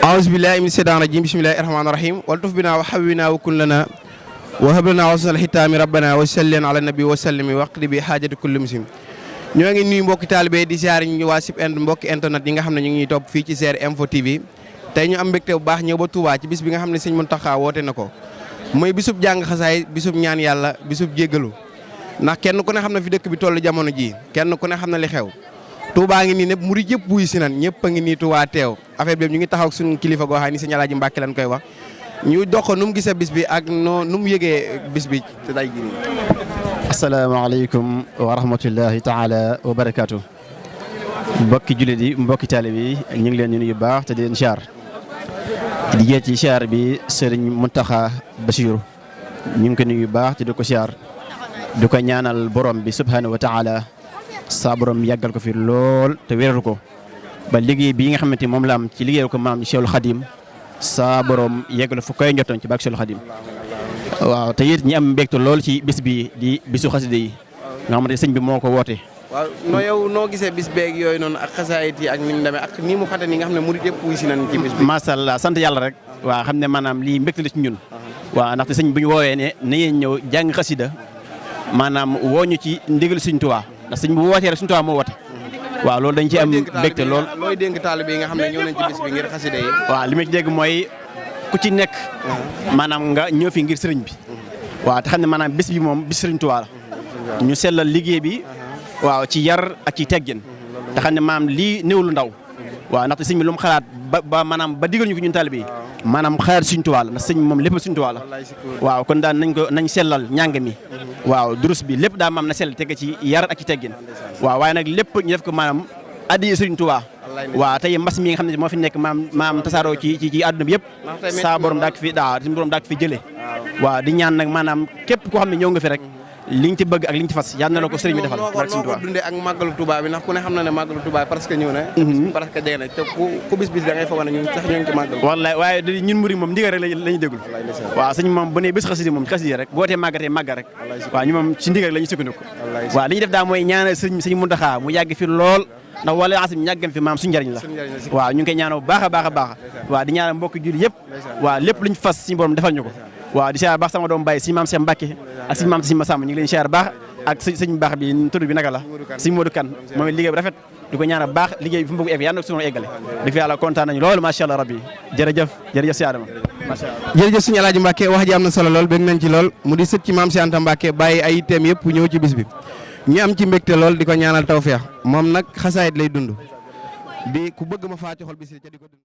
أعوذ بالله من الشيطان الرجيم بسم الله الرحمن الرحيم والطف بنا وحبنا وكن لنا وهب لنا حسن الختام ربنا وسلم على النبي وسلم وقت bi xaajati kulli muslim ñoo ngi nuyu mbokki taalibe di siyaar ñu waa site mbokki internet yi nga xam ne ñu ngi topp fii ci SER Info TV tey ñu am mbégte bu baax ñëw ba Touba ci bis bi nga xam ne Sëñ Muntaxa woote na ko mooy bisub jàng xasaay bisub ñaan yàlla bisub jéggalu ndax kenn ku ne xam na fi dëkk bi toll jamono ji kenn ku ne xam na li xew Touba ngi nii ne murid yëpp wuy si nan ñëpp a ngi nii Touba teew affaire bi ñu ngi taxaw ak suñu kilifa goo xam ni Sëñ Alaaji Mbàkke lañ koy wax ñu dox ko nu mu gisee bis bi ak nu mu yëgee bis bi te day gi nii. asalaamaaleykum wa rahmatullahi taala wa barakaatu. mbokki jullit yi mbokki taalibe yi ñu ngi leen di nuyu bu baax te di leen siyaar di jee ci siyaar bi Sëriñ Muntaxa Basiru ñu ngi ko nuyu bu baax te di ko siyaar di ko ñaanal borom bi subhanahu wa taala saa borom yàggal ko fi lool te wéral ko ba liggéey bi nga xamante moom la am ci liggéeyal ko maam Cheikhul Khadim saa borom yeggal fu koy njottoon ci barke Cheikhul Khadim waaw te it ñi am mbégte lool ci bis bi di bisu xasida yi nga xamante sëñ bi moo ko woote. waaw noo gisee bis beeg yooyu noonu ak xasaayit yi ak ni mu demee ak ni mu xate ni nga xam ne murid yëpp wuy si nañ ci bis bi. macha allah sant yàlla rek. waaw xam ne maanaam lii mbégte la ci ñun. waaw ndaxte sëñ bu ñu woowee ne na ngeen ñëw jàng xasida maanaam woo ñu ci ndigal Sëñ Tuubaa ndax sëñ bu wootee rek Sëñ Tuubaa moo woote. waaw loolu dañ ci am mbégte lool. looy dénk taalibe yi nga xam ne ñëw nañ ci bis bi ngir xasida yi. waaw li ma ci dégg mooy ku ci nekk. maanaam nga ñëw fi ngir sëriñ bi. waaw te xam ne maanaam bis bi moom bis Sëriñ Tuubaa la. ñu sellal liggéey bi. waaw ci yar ak ci teggin. te xam ne maanaam lii néew lu ndaw. waaw ndaxte sëñ bi lu mu xalaat ba maanaam ba digal ñu ko ñun taalibe yi. maanaam xalaat Sëriñ Tuubaa la ndax sëñ moom lépp Sëriñ Tuubaa la. waaw kon daal nañ sellal ñàng mi. waaw durus bi lépp daal maam na sell teg ci yar ak ci teggin. waaw waaye nag lépp ñu def ko maanaam addiya Sëriñ Tuubaa. waaw tey mbas mi nga xam ne moo fi nekk maam tasaaroo ci àdduna bi yëpp. saa borom daak fi suñu borom daak fi jëlee. waaw di ñaan nag maanaam képp koo xam ne ñëw nga fi rek liñ ci bëgg ak liñ ci fas yàlla na la ko sëriñ bi defal. noo ko dundee ak màggalu Touba bi ndax ku ne xam na ne màggalu Touba parce que ñëw na. parce que dee na te ku bis da ngay foog ne ñun sax ñoo ngi ci màggal. wallaay waaye ñun murid moom ndigal rek lañu déglu. waaw sëñ moom bu ne bés xasida moom xasida rek boo tee màggatee màgga rek. waaw ñu moom ci ndigal rek lañu sukkandiku. waaw li ñu def daal mooy ñaanal sëñ Muntaxa mu yàgg fi lool ndax wala asim ñàggam fi maam suñu njëriñ la. waaw ñu ngi koy ñaanal bu baax a baax a baax. waaw di ñaanal mbokk julli yëpp. waaw lépp luñ fas suñu borom defal ñu ko. waaw di siyaar baax sama doom Baye suñu maam Cheikh Mbacke ak suñu maam Sëñ Massamba ñu ngi leen siyaar baax ak sëñ baax bi tudd bi naka la sëñ Modou Kane moom liggéey bu rafet di ko ñaanal baax liggéey bi fu mu bëgg egg yàlla na ko suñu eggale dëgg fi yàlla kontaan nañu loolu macha allah rabbi jërëjëf siyaar ma macha allah jërëjëf sëñ Alaaji Mbacke wax ji am na solo lool bëgg nañ ci lool mu di sët ci maam Cheikh Anta Mbacke bàyyi ay itteem yëpp ñëw ci bis bi ñu am ci mbégte lool di ko ñaanal tawfeex moom nag xasaayit lay dund di ku bëgg ma faati xol bis ca di ko dund